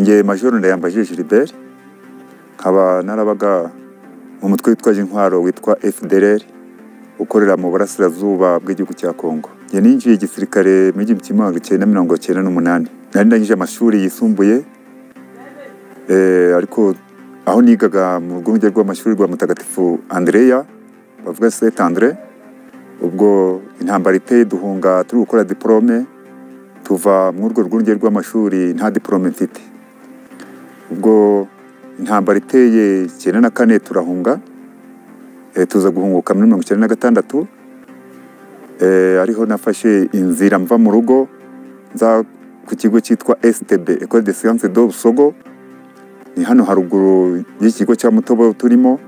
Nge Majoro Ndayambaje Gilbert, nkaba narabaga mu mutwe witwaje intwaro witwa FDLR ukorera mu burasirazuba bw'igihugu cya Kongo. Nge ninjiye igisirikare mu 1998. Nari ndangije amashuri yisumbuye, ariko aho nigaga mu rwunge rw'amashuri rwa Mutagatifu Andrea, bavuga Saint Andre. Ubwo intambara iteye duhunga turi gukora diplome, tuva muri urwo rwunge rw'amashuri nta diplome mfite. Ubwo intambara iteye 94 turahunga, tuza guhunguka muri 1996, ariho nafashe inzira mva mu rugo nza ku kigo cyitwa STB, Ecole de Sciences de Busogo, ni hano haruguru y'ikigo cya Mutobo turimo,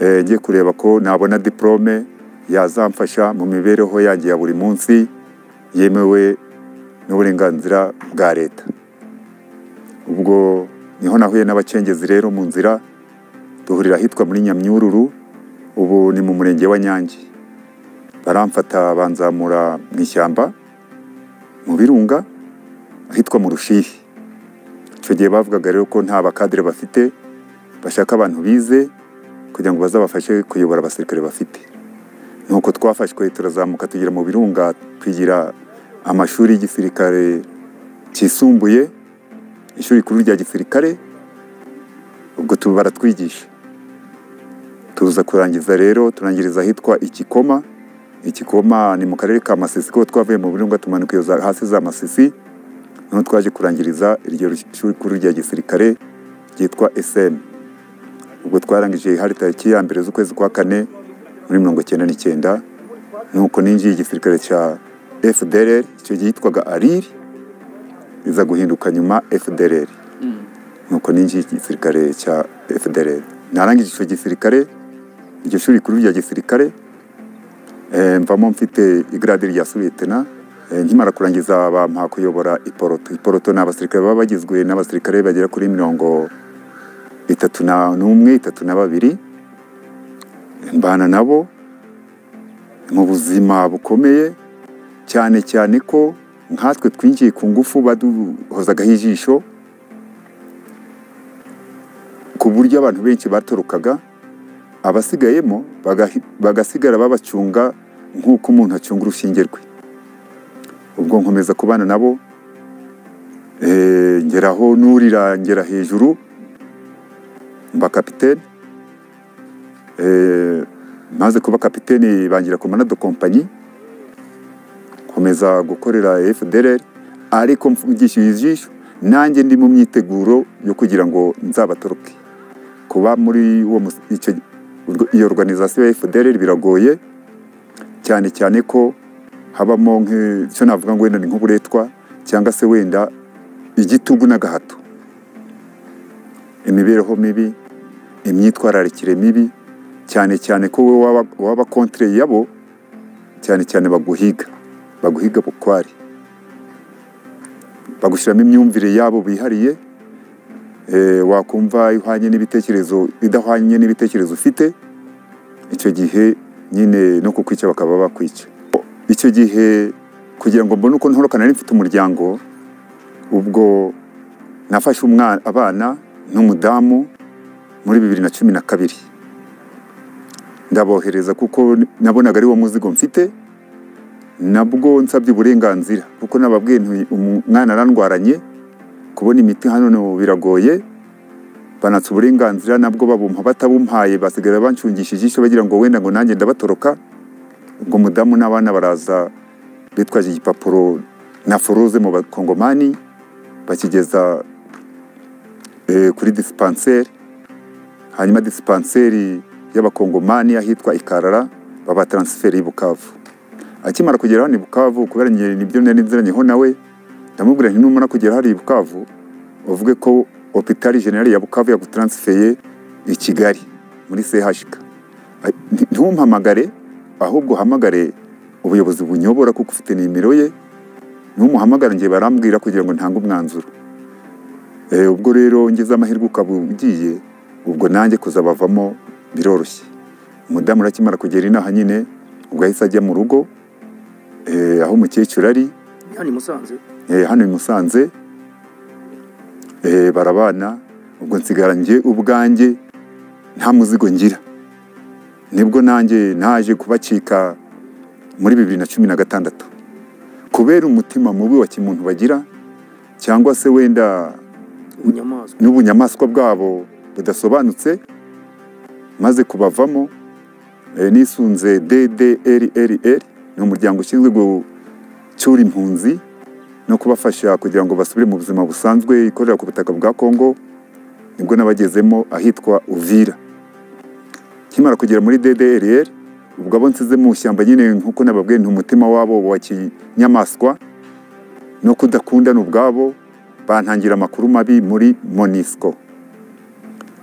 ngiye kureba ko nabona diplome yazamfasha mu mibereho yanjye ya buri munsi yemewe n'uburenganzira bwa leta. Ubwo niho nahuye n'abacengezi rero mu nzira, duhurira ahitwa muri Nyamyururu, ubu ni mu murenge wa Nyange. Baramfata banzamura mu ishyamba mu birunga ahitwa mu Rushihe. Icyo gihe bavugaga rero ko nta bakadire bafite, bashaka abantu bize kugira ngo bazabafashe kuyobora abasirikare bafite. Nuko twafashwe turazamuka tugera mu birunga, twigira amashuri y'igisirikare cyisumbuye, ishuri rikuru rya gisirikare, ubwo baratwigisha. Tuza kurangiza rero, turangiriza ahitwa Ikikoma. Ikikoma ni mu karere ka Masisi, kuko twavuye mu birunga tumanuka iyo hasi za Masisi, noneho twaje kurangiriza iryo shuri rikuru rya gisirikare ryitwa SM. Ubwo twarangije hari tariki ya 1 z'ukwezi kwa 4 muri 1999, nuko ninjiye igisirikare cya FDLR, icyo gihe yitwaga ARIR, iza guhinduka nyuma FDLR. Nuko ninjiye igisirikare cya FDLR. Narangije icyo gisirikare, iryo shuri rikuru rya gisirikare, mvamo mfite igrade rya sous-lieutenant. Nkimara kurangiza bampa kuyobora iporoto. Iporoto ni abasirikare baba bagizwe n'abasirikare bagera kuri 31, 32. Mbana nabo mu buzima bukomeye, cyane cyane ko nkatwe twinjiye ku ngufu baduhozagaho ijisho, ku buryo abantu benshi batorokaga, abasigayemo bagasigara babacunga nk'uko umuntu acunga urushinge rwe. Ubwo nkomeza kubana nabo, ngeraho nurira ngera hejuru mba kapitene. Maze kuba kapitene bangira commandant de compagnie, nkomeza gukorera FDLR, ariko mfungishije ijisho nanjye ndi mu myiteguro yo kugira ngo nzabatoroke. Kuba muri iyo organisation ya FDLR biragoye, cyane cyane ko habamo nk'icyo navuga ngo wenda ni nk'uburetwa cyangwa se wenda igitugu n'agahato, imibereho mibi, imyitwararikire mibi, cyane cyane ko wowe waba contre yabo, cyane cyane baguhiga bukwari, bagushyiramo imyumvire yabo bihariye, wakumva ihwanye n'ibitekerezo idahwanye n'ibitekerezo ufite, icyo gihe nyine no kukwica bakaba bakwica. Icyo gihe kugira ngo mbone uko ntoroka nari mfite umuryango, ubwo nafashe abana n'umudamu muri 2012 ndabohereza, kuko nabonaga ari wo muzigo mfite. Nabwo nsabye uburenganzira, kuko nababwiye nti umwana arandwaranye, kubona imiti hano biragoye, banatse uburenganzira nabwo babumpa, batabumpaye basigara bancungisha ijisho bagira ngo wenda ngo nanjye ndabatoroka. Ubwo mudamu n'abana baraza bitwaje igipapuro na foroze mu bakongomani, bakigeza kuri dispensaire. Hanyuma dispensaire y'abakongomani ahitwa Ikarara baba transfert i Bukavu. Akimara kugera hano i Bukavu, kubera nibyo nari nziranyeho nawe, ndamubwira nti numara kugera hari i Bukavu uvuge ko Hôpital General ya Bukavu yagutransfeye i Kigali muri CHK. Ntumpamagare, ahubwo uhamagare ubuyobozi bunyobora kuko ufite nimero ye, numuhamagara ngiye barambwira kugira ngo ntange umwanzuro. Ubwo rero ngize amahirwe ukaba ugiye, ubwo nanjye kuzabavamo biroroshye. Umudamu arakimara kugera inaha nyine, ubwo ahise ajya mu rugo, aho umukecuru ari hano i Musanze. Hano i Musanze. Barabana. Ubwo nsigara njye ubwanjye nta muzigo ngira. Nibwo nanjye naje kubacika muri 2016 kubera umutima mubi wa kimuntu bagira, cyangwa se wenda n'ubunyamaswa bwabo budasobanutse. Maze kubavamo nisunze DDRRR, ni umuryango ushinzwe gucyura impunzi no kubafasha kugira ngo basubire mu buzima busanzwe, ikorera ku butaka bwa Kongo. Nibwo nabagezemo ahitwa Uvira. Nkimara kugera muri DDRR, ubwo abo nsize mu shyamba nyine nkuko nababwiye, nti umutima wabo wa kinyamaswa no kudakundana ubwabo, bantangira amakuru mabi muri MONUSCO.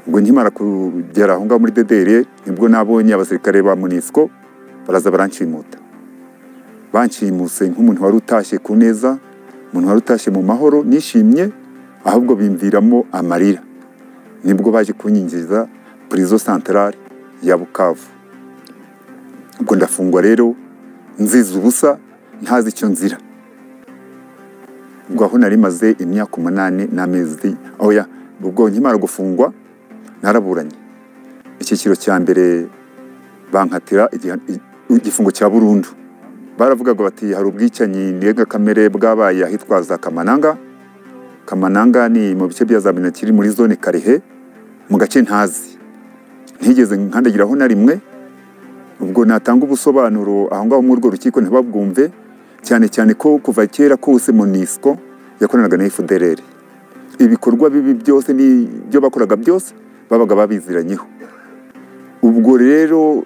Ubwo nkimara kugera aho ngaho muri DDR, nibwo nabonye abasirikare ba MONUSCO baraza baranshimuta. Banshimuse nk'umuntu wari utashye ku neza, umuntu wari utashye mu mahoro nishimye, ahubwo bimviramo amarira. Nibwo baje kunyinjiza prison centrale ya Bukavu. Ubwo ndafungwa rero nziza ubusa, ntazi icyo nzira. Ubwo aho nari maze imyaka 8 n'amezi, oya, ubwo nkimara gufungwa naraburanye. Icyiciro cya mbere bankatira igifungo cya burundu. Baravugaga bati hari ubwicanyi ndengakamere bwabaye ahitwa za Kamananga. Kamananga ni mu bice bya za Minakiri muri zone Karehe, mu gace ntazi, ntigeze nkandagiraho na rimwe. Ubwo natanga ubusobanuro aho ngaho muri urwo rukiko ntibabwumve, cyane cyane ko kuva kera kose MONUSCO yakoranaga na FDLR. Ibikorwa bibi byose n'ibyo bakoraga byose babaga babiziranyeho. Ubwo rero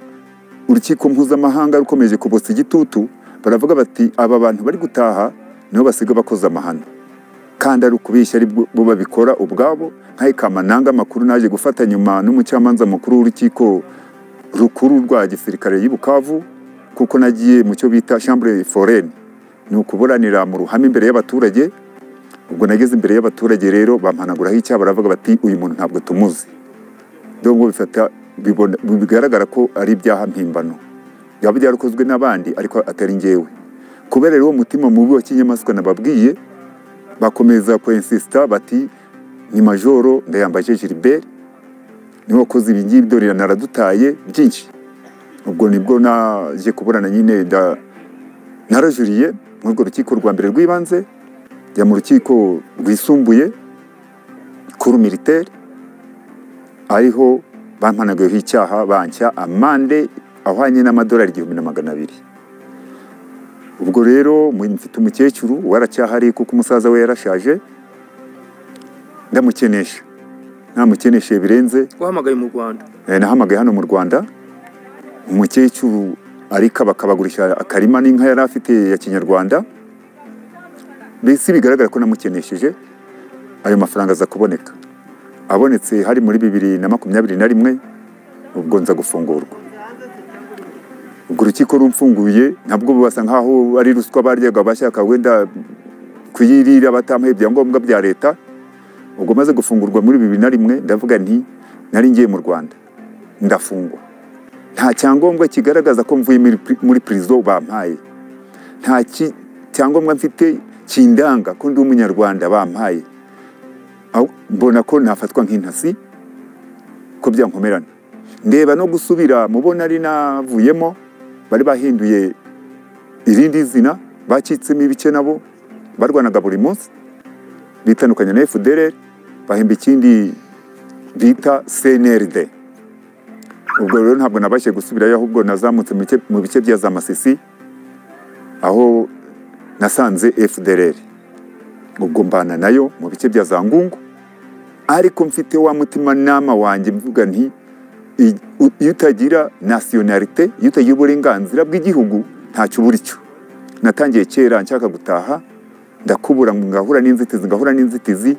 urukiko mpuzamahanga rukomeje kubotsa igitutu, baravuga bati aba bantu bari gutaha niho basiga bakoze amahano, kandi ari ukubeshya, ari bo babikora ubwabo. Nka Kamananga, amakuru naje gufata nyuma n'umucamanza mukuru w'urukiko rukuru rwa gisirikare y'i Bukavu, kuko nagiye mu cyo bita chambre foraine, ni ukuburanira mu ruhame imbere y'abaturage. Ubwo nageze imbere y'abaturage rero bampanaguraho icyaha, baravuga bati uyu muntu ntabwo tumuzi. Ndongo bifata bigaragara ko ari ibyaha mpimbano, byaba byarakozwe n'abandi ariko atari njyewe. Kubera rero umutima mubi wa kinyamaswa nababwiye, bakomeza kwinsista bati ni Majoro Ndayambaje Gilbert niwe wakoze ibi ngibi, dore naradutaye byinshi. Ubwo nibwo naje kuburana nyine, narajuriye muri urwo rukiko rwa mbere rw'ibanze, njya mu rukiko rwisumbuye cour militaire, ariho bampanaguyeho icyaha, banshya amande ahwanye n'amadolari 1200. Ubwo rero mfite umukecuru waracyahari kuko umusaza we yarashaje, ndamukenesha, namukeneshe birenze. Wahamagaye mu Rwanda? Nahamagaye hano mu Rwanda. Umukecuru ariko bakabagurisha akarima n'inka yari afite ya kinyarwanda, mbese bigaragara ko namukenesheje. Ayo mafaranga aza kuboneka, abonetse hari muri 2021. Ubwo nza gufungurwa. Ubwo urukiko rumfunguye, ntabwo basa nkaho ari ruswa baryaga, bashaka wenda kuyirira batampaye ibyangombwa bya leta. Ubwo maze gufungurwa muri 2001, ndavuga nti nari ngiye mu Rwanda ndafungwa, nta cyangombwa kigaragaza ko mvuye muri prison bampaye, nta cyangombwa mfite kindanga ko ndi umunyarwanda bampaye. Mbona ko nafatwa nk'intasi, ko byankomerana. Ndeba no gusubira mubona ari navuyemo, bari bahinduye irindi zina, bacitsemo ibice, nabo barwanaga buri munsi, bitandukanye na FDLR, bahimba ikindi bita CNRD. Ubwo rero ntabwo nabashije gusubirayo, ahubwo nazamutse mu bice bya za Masisi, aho nasanze FDLR. Ubwo mbana nayo mu bice bya za Ngungu, ariko mfite wa mutima nama wanjye mvuga nti iyo utagira nationalité, iyo utagira uburenganzira bw'igihugu, ntacyo ubura icyo. Natangiye kera nshaka gutaha, ndakubura, ngahura n'inzitizi, ngahura n'inzitizi,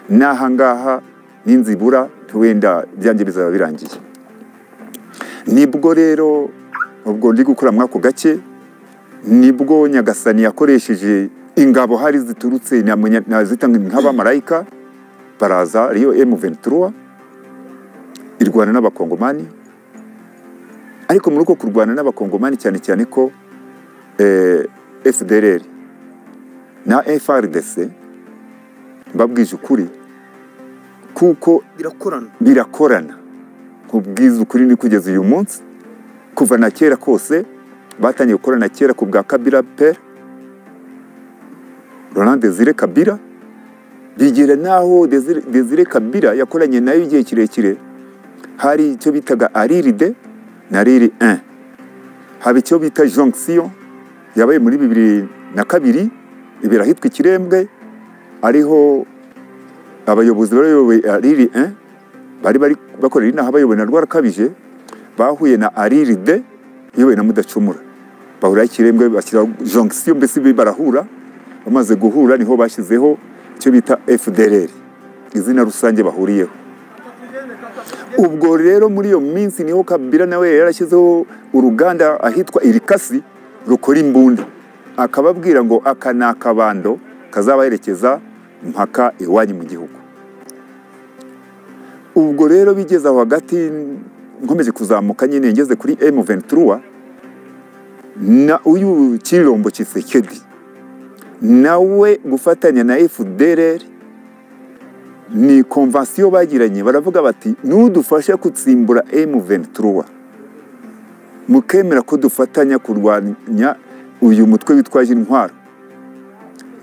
n'aha ngaha n'inzibura wenda byanjye bizaba birangiye. Nibwo rero ubwo ndi gukora muri ako gace, nibwo Nyagasani yakoresheje ingabo hari ziturutse nazita nk'abamarayika, baraza ariyo M23 irwana n'abakongomani. Ariko muri uko kurwana n'abakongomani, cyane cyane ko FDLR na FARDC, mbabwije ukuri, Kuko birakorana kubwiza ukuri ni kugeza uyu munsi. Kuva na kera kose batangiye gukorana kera ku bwa Kabila père Laurent Desire Kabila, bigera naho Desire Kabila yakoranye nayo igihe kirekire. Hari icyo bitaga ARIRD na RIRI 1, haba icyo bita jonction yabaye muri 2002 ibera ahitwa Ikirembwe, ariho abayobozi bayoboye ARIRI 1 bari bakorera inaha bayobowe na Rwarakabije, bahuye na ARIRD iyobowe na Mudacumura, bahura Ikirembwe bashyira jonction, mbese barahura. Bamaze guhura niho bashyizeho icyo bita FDLR, izina rusange bahuriyeho. Ubwo rero muri iyo minsi niho Kabila nawe yarashyizeho uruganda ahitwa Irikasi rukora imbunda, akababwira ngo aka ni akabando kazabaherekeza mpaka iwanyu mu gihugu. Ubwo rero bigeze aho hagati nkomeje kuzamuka nyine ngeze kuri M23 na uyu Chilombo Tshisekedi nawe gufatanya na FDLR ni konvansiyo bagiranye, baravuga bati nudufashe kutsimbura M23 mukemera ko dufatanya kurwanya uyu mutwe witwaje intwaro,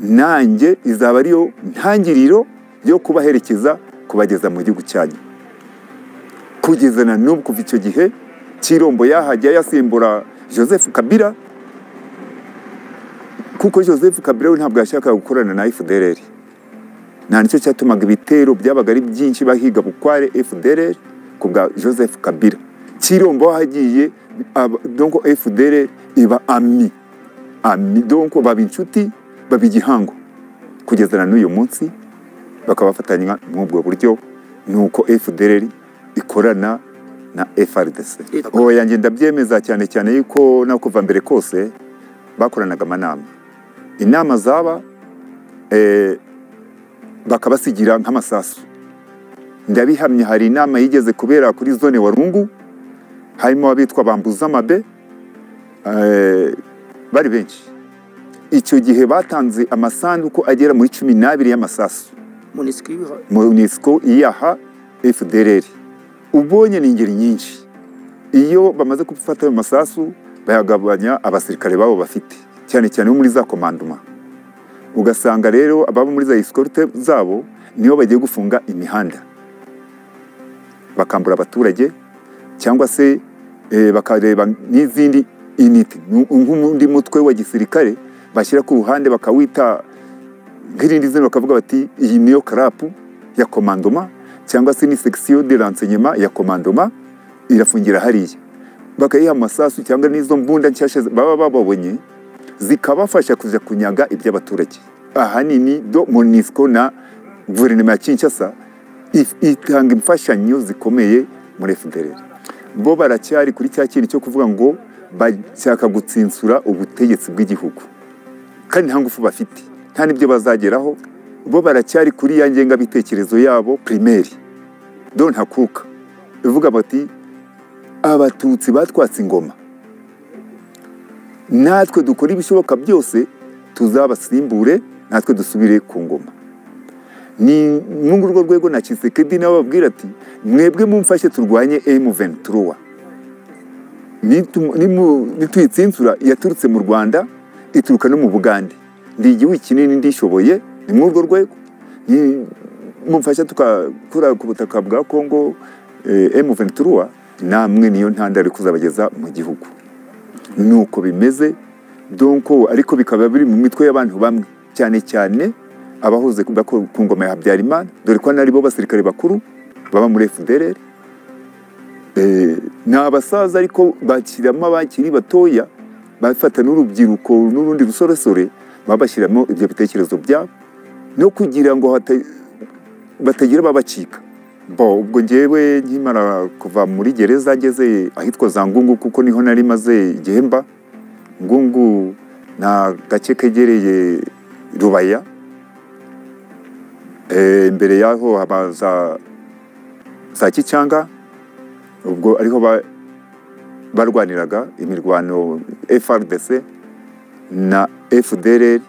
nanjye izaba ariyo ntangiriro yo kubaherekeza kubageza mu gihugu cyanyu. Kugeza na n'ubu kuva icyo gihe Chilombo yahajya yasimbura Joseph Kabila, kuko Joseph Kabila we ntabwo yashakaga gukorana na FDLR. Nta nicyo cyatumaga ibitero byabaga ari byinshi bahiga bukware FDLR ku bwa Joseph Kabila. Chilombo hagiye donc FDLR iba ami donc baba inshuti, baba igihango kugeza na n'uyu munsi bakabafatanya muri ubwo buryo. Nuko FDLR ikorana na FARDC. Oya yanjye ndabyemeza cyane cyane yuko no kuva mbere kose bakoranaga amanama, inama zaba bakabasigira nk'amasasu. Ndabihamya hari inama yigeze kubera kuri zone Warungu, harimo abitwa Bambuza Mabe, bari benshi. Icyo gihe batanze amasanduku agera muri 12 y'amasasu MONUSCO iyaha FDLR. Ubonye ni ingeri nyinshi, iyo bamaze gufata ayo masasu bayagabanya abasirikare babo bafite, cyane cyane muri za komandoma. Ugasanga rero ababa muri za escorte zabo niyo bagiye gufunga imihanda, bakambura abaturage, cyangwa se bakareba n'izindi inite nk'undi mutwe wa gisirikare bashyira ku ruhande bakawita nk'irindi zina, bakavuga bati iyi niyo karapu ya komandoma, cyangwa se ni section de renseignement ya komandoma irafungira hariya, bakayiha amasasu cyangwa n'izo mbunda nshyashya baba bababonye zikabafasha kuja kunyaga iby'abaturage. Ahanini do MONUSCO na guverinoma ya Kinshasa itanga imfashanyo zikomeye muri FDLR. Bo baracyari kuri cya kintu cyo kuvuga ngo bashaka gutsinsura ubutegetsi bw'igihugu, kandi nta ngufu bafite, nta n'ibyo bazageraho. Bo baracyari kuri ya ngengabitekerezo yabo primaire do ntakuka, ivuga bati abatutsi batwatse ingoma, natwe dukora ibishoboka byose tuzabasimbure, natwe dusubire ku ngoma. Ni muri urwo rwego na Tshisekedi nawe babwira ati mwebwe mumfashe turwanye M23, nituyitsinzura yaturutse mu Rwanda ituruka no mu Bugande, ndi igihugu kinini ndishoboye. Ni muri urwo rwego mumfashe tukakura ku butaka bwa Kongo M23, namwe niyo ntandaro kuzabageza mu gihugu. Nuko bimeze donc, ariko bikaba biri mu mitwe y'abantu bamwe, cyane cyane abahoze ku ngoma ya Habyarimana, dore ko nari bo basirikare bakuru baba muri FDLR. Ni abasaza ariko bakiramo abakiri batoya, bafata n'urubyiruko n'urundi rusoresore babashyiramo ibyo bitekerezo byabo, no kugira ngo batagira babacika. Bo ubwo ngewe nkimara kuva muri gereza ngeze ahitwa za Ngungu, kuko niho nari maze igihe mba. Ngungu na gace kegereye Rubaya, imbere yaho haba za Kicyanga, ubwo ariho barwaniraga imirwano FARDC na FDLR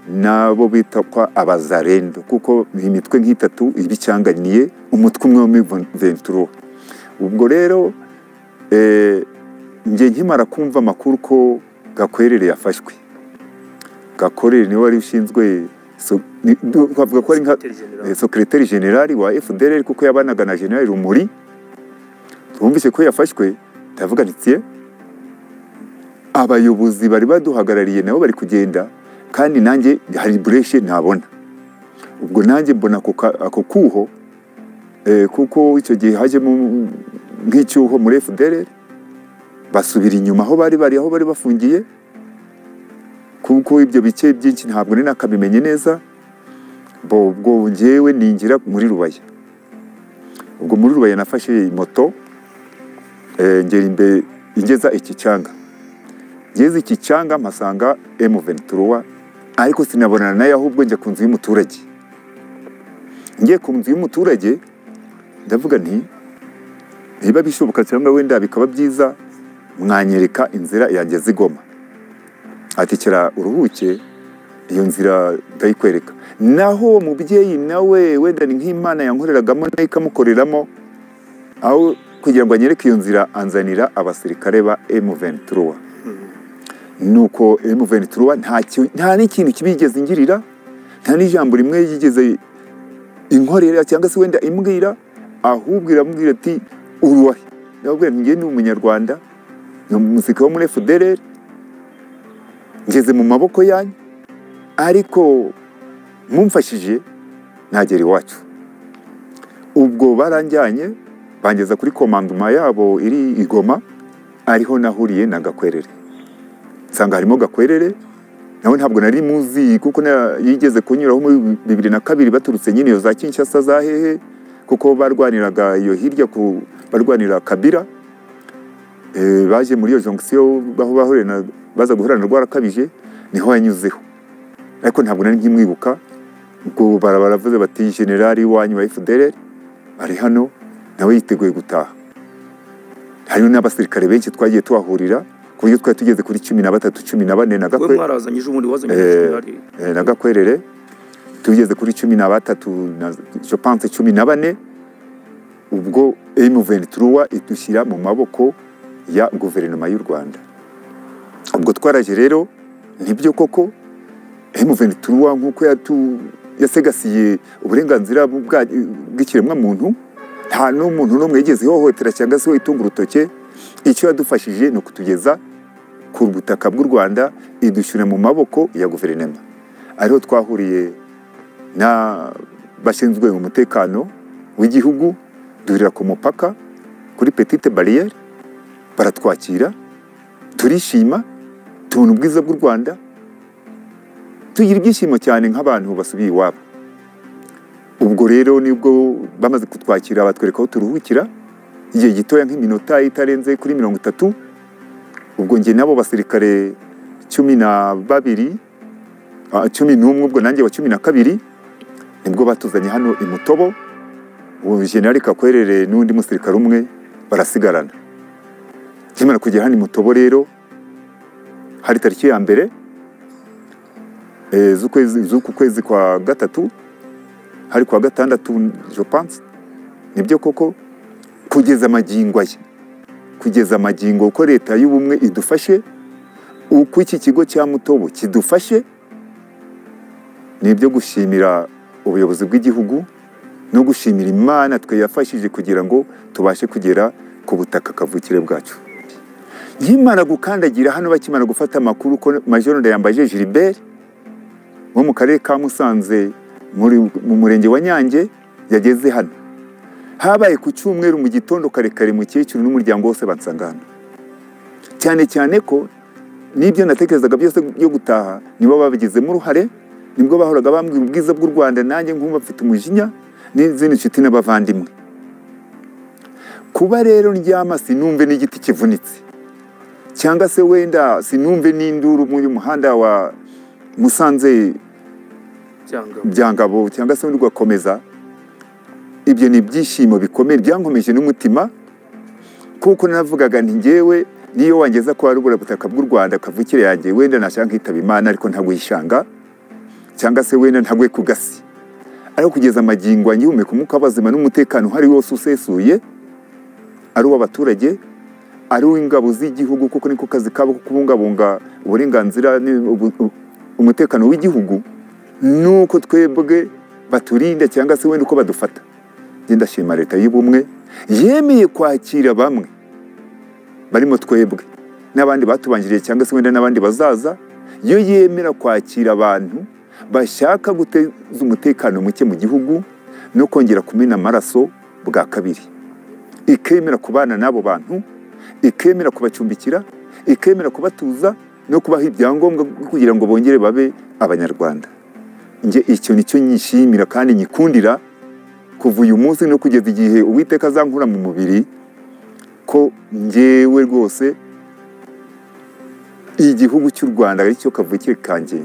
nabo bita kwa abazarendo, kuko imitwe nk'itatu ibicanganiye umutwe umwe wa M23. Ubwo rero nge nkimara kumva amakuru ko Gakwerere yafashwe, Gakwerere niwe wari ushinzwe, twavuga ko ari nka secrétaire général wa FDLR, kuko yabanaga na General Rumuri. Twumvise ko yafashwe, ndavuga nti abayobozi bari baduhagarariye nabo bari kugenda, kandi nanjye hari brèche ntabona. Ubwo nanjye mbona ako kuho, kuko icyo gihe hajemo nk'icyuho muri FDLR, basubira inyuma aho bari bari, aho bari bafungiye, kuko ibyo bice byinshi ntabwo ni nakabimenye neza. Ubwo njyewe ninjira muri Rubaya. Ubwo muri Rubaya nafashe moto, ngera imbere ingeza iki cyanga, ngeze iki cyanga mpasanga M23, ariko sinabonana nayo, ahubwo njya ku nzu y'umuturage. Ngiye ku nzu y'umuturage ndavuga nti niba bishoboka cyangwa wenda bikaba byiza mwanyereka inzira yanjye zigoma. Ati kira uruhuke, iyo nzira ndayikwereka. Naho mubyeyi nawe wenda ni nk'Imana yankoreragamo nayo ikamukoreramo, aho kugira ngo anyereke iyo nzira anzanira abasirikare ba M23. Nuko M23 nta n'ikintu kibigeze ingirira, nta n'ijambo rimwe yigeze inkorera cyangwa se wenda imbwira, ahubwo iramubwira ati uruwahe. Ndababwira nti ngiye ni umunyarwanda, ni umusirikare wo muri FDLR, ngeze mu maboko yanyu, ariko mumfashije nagera iwacu. Ubwo baranjyanye bangeza kuri commandement yabo iri i Goma, ariho nahuriye na Gakwerere. Nsanga harimo Gakwerere, nawe ntabwo nari muzi kuko yigeze kunyuraho muri 2002 baturutse nyine iyo za Kinshasa za hehe, kuko barwaniraga iyo hirya ku barwanira Kabila. Baje muri iyo jonction aho bahuriye na baza guhura na Rwarakabije, niho yanyuzeho, ariko ntabwo nari nkimwibuka. Ubwo baravuze bati generali wanyu wa FDLR ari hano, nawe yiteguye gutaha. Hariho n'abasirikare benshi twagiye tuhahurira, ku buryo twari tugeze kuri 13 14 na Gakwerere. Mwarazanye ejo bundi wazanye generali na Gakwerere, tugeze kuri 13 na je pense 14. Ubwo M23 idushyira mu maboko ya guverinoma y'u Rwanda. Ubwo twaraje rero, nibyo koko M23 nkuko yasegasiye uburenganzira bw'ikiremwa muntu, nta n'umuntu n'umwe yigeze ihohotera cyangwa se itunga urutoke. Icyo yadufashije ni ukutugeza ku butaka bw'u Rwanda, idushyira mu maboko ya guverinoma. Ariho twahuriye na bashinzwe umutekano w'igihugu, duhurira ku mupaka kuri Petite Barrière, baratwakira, turishima, tubona ubwiza bw'u Rwanda, tugira ibyishimo cyane nk'abantu basubiye iwabo. Ubwo rero nibwo bamaze kutwakira batwereka aho turuhukira igihe gitoya nk'iminota itarenze kuri 30. Ubwo njye nabo basirikare 12, 11, ubwo nanjye wa 12, nibwo batuzanye hano i Mutobo. Uwo General Gakwerere n'undi musirikare umwe barasigarana. Nkimara kugera hano i Mutobo rero, hari tariki ya 1 z'uku kwezi kwa 3, hari kwa 6 je pense, nibyo koko, kugeza amagingo aya, kugeza amagingo uko leta y'ubumwe idufashe, uko iki kigo cya Mutobo kidufashe, nibyo gushimira ubuyobozi bw'igihugu no gushimira Imana twe yafashije kugira ngo tubashe kugera ku butaka kavukire bwacu. Nkimara gukandagira hano, bakimara gufata amakuru ko Major Ndayambaje Gilbert wo mu karere ka Musanze mu murenge wa Nyange yageze hano, habaye ku cyumweru mu gitondo kare kare, mukecuru n'umuryango wose bansanga hano. Cyane cyane ko n'ibyo natekerezaga byose byo gutaha nibo babigizemo uruhare, nibwo bahoraga bambwira ubwiza bw'u Rwanda, nanjye nkumva mfite umujinya n'izindi nshuti n'abavandimwe. Kuba rero ndyama sinumve n'igiti kivunitse, cyangwa se wenda sinumve n'induru mu muhanda wa Musanze Byangabo, cyangwa se undi ugakomeza, ibyo ni ibyishimo bikomeye byankomeje n'umutima, kuko navugaga nti ngewe niyo wangeza ko hari ubutaka bw'u Rwanda kavukire yanjye, wenda nashaka nkitaba Imana, ariko ntaguyishanga. Cyangwa se wenda ntagwe ku gasi. Ariko kugeza amagingo ngihumeka umwuka w'abazima n'umutekano uhari wose usesuye, ari uw'abaturage, ari uw'ingabo z'igihugu, kuko niko kazi kabo ko kubungabunga uburenganzira umutekano w'igihugu, nuko twebwe baturinda cyangwa se wenda uko badufata. Njye ndashima leta y'ubumwe yemeye kwakira bamwe barimo twebwe n'abandi batubanjiriye cyangwa se wenda n'abandi bazaza. Yo yemera kwakira abantu bashaka guteza umutekano muke mu gihugu no kongera kumena amaraso bwa kabiri, ikemera kubana n'abo bantu, ikemera kubacumbikira, ikemera kubatuza no kubaha ibyangombwa kugira ngo bongere babe Abanyarwanda. Njye icyo nicyo nyishimira kandi nyikundira kuva uyu munsi no kugeza igihe Uwiteka azankura mu mubiri, ko njyewe rwose igihugu cy'u Rwanda ari cyo kavukire kanjye,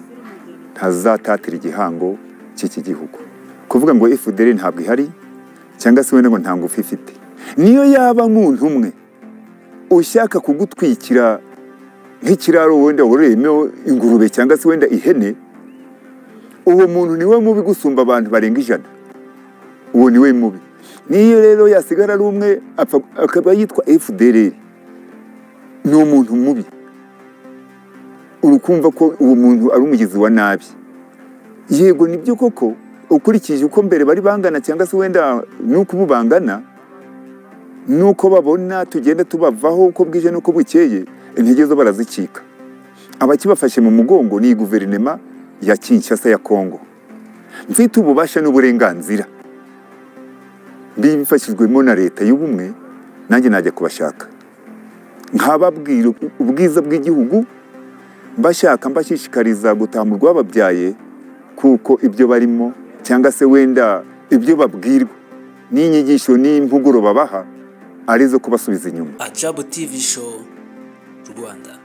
ntazatatira igihango cy'iki gihugu. Kuvuga ngo FDLR ntabwo ihari cyangwa se wenda ngo nta ngufu ifite, niyo yaba nk'umuntu umwe ushaka kugutwikira nk'ikiraro wenda wororeyemo ingurube cyangwa se wenda ihene, uwo muntu niwe mubi gusumba abantu barenga 100. Uwo niwe mubi. Niyo rero yasigara ari umwe akaba yitwa FDLR, ni umuntu mubi. Urukumva ko uwo muntu ari umugizi wa nabi. Yego nibyo koko, ukurikije uko mbere bari bangana cyangwa se wenda nuko ubu bangana, nuko babona tugenda tubavaho uko bwije nuko bukeye, intege zo barazicika. Abakibafashe mu mugongo ni guverinema ya Kinshasa ya Kongo. Mfite ububasha n'uburenganzira bifashijwemo na leta y'ubumwe, nanjye najya kubashaka nkababwira ubwiza bw'igihugu, mbashaka mbashishikariza gutaha mu rwababyaye, kuko ibyo barimo cyangwa se wenda ibyo babwirwa n'inyigisho n'impuguro babaha arizo kubasubiza inyuma. Ajabu TV Show Rwanda.